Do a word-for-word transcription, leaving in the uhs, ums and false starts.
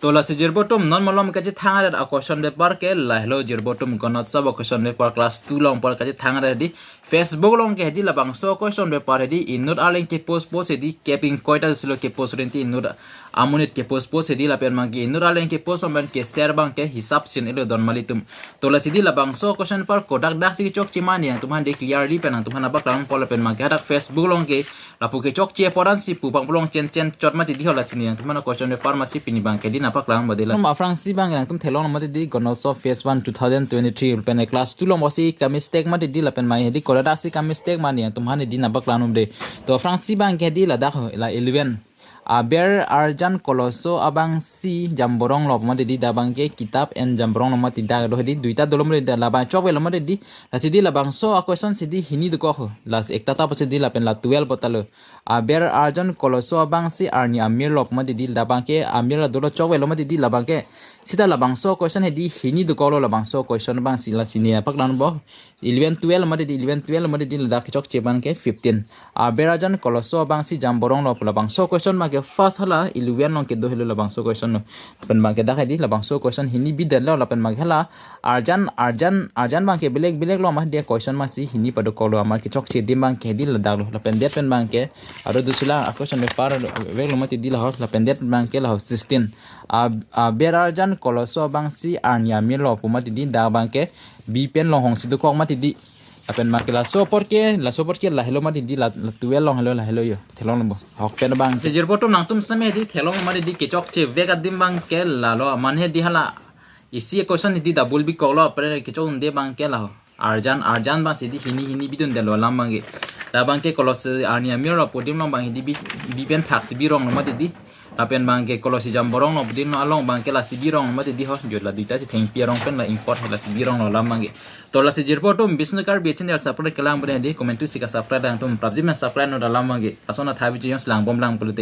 To lasi jirpo atum, non malom kachethang aret a-question paper ke lahelo jirpo atum, Gunotsav a-question paper class two along apor kachethang aret hedi. Facebook along ke hedi labangso question paper hedi inut arleng ke post post hedi kep ingkoi ta silo ke post rinti inut amonit ke post post hedi lapen abangke inut arleng ke post amen ke ser abangke hisap sin elo don mali atum. To lasi di labangso question paper kodak dak si chokche ma nangtum aphan de clearly pen nangtum aphan nangpaklang po lapen abangke hadak Facebook along ke lapu kechokche apor ansi pu pang pulo chen chen chot mati di ho lasi nangtum aphan question paper masi pini abangke di nangpaklang bade la. Aphrangsi abang nangtum theklong mati di Gunotsav phase one two thousand twenty-three pen class two along bosi ka-mistake mati di lapen abang hedi kodak dak si ka-mistake ma nangtum aphan di nangpaklang de. To aphrangsi abangke di ladak ho la eleven. Aber Arjan Koloso abangsi Jamborong lo mati di, dak abangke Kitab and Jamborong lo mati dak do hedi, duita dolo mati di, labang chokvelo mati di. Lasi di labangso a-question si di hini dokok ho. Lasi ekta ta pusi di lapen la twelve ta lo. Aber Arjan Koloso abangsi arni amir lo mati di, dak abangke amir la dolo chokvelo mati di, labangke sita labangso question hedi hini dokoklo, labangso question abangsi lasi nangpaklang po. Eleven twelve mati di, eleven twelve mati di ladak kechokche abangke fifteen. Aber Arjan Koloso abangsi Jamborong lo pu labangso question abangke first hala eleven along kedo helo labangso question lo. Lapen abangke dak hedi labangso question hini bidetlo lapen abangke hala Arjan, Arjan, Arjan abangke belek belek lo mati di, question masi hini padokoklo, amat kechokche adim abangke hedi ladak lo. Lapen det pen abangke aro dusulang a-question paper veklo mati di laho, lapen det abangke laho sixteen. Ab-, Aber Arjan Koloso abangsi arni amir lo pu mati di, dak abangke B pen longhong si dokok mati di. Lapen abangke laso apor ke, laso apor ke lahelo mati di, la, la twelve along helo, lahelo yo. Theklong po. Ahok pen abang. Si jirpo atum, nangtum seme di theklong mati di, kechokche vek adim abangke lalo, amat hedi hala isi question di double bikoklo, apre kechok unde abangke laho. Arjan, Arjan abangsi di hini hini bidundetlo alam abangke. Dak abangke Kolosi arni amir lo pu adim along abang hedi B, B pen phak si bironglo mati di. Lapen abangke Kolosi Jamborong lo pu adim along abangke lasi bironglo mati di ho. Jut la duita si thengpi arong pen la ingkoi he lasi bironglo alam abangke. To lasi jirpo atum, Bishnu Karbi channel subscribe kelang pu hedi, comment tu si ka-subscribe nangtum prapjin men subscribe non alam abangke. Lason athai video jong si langbomlang pulote.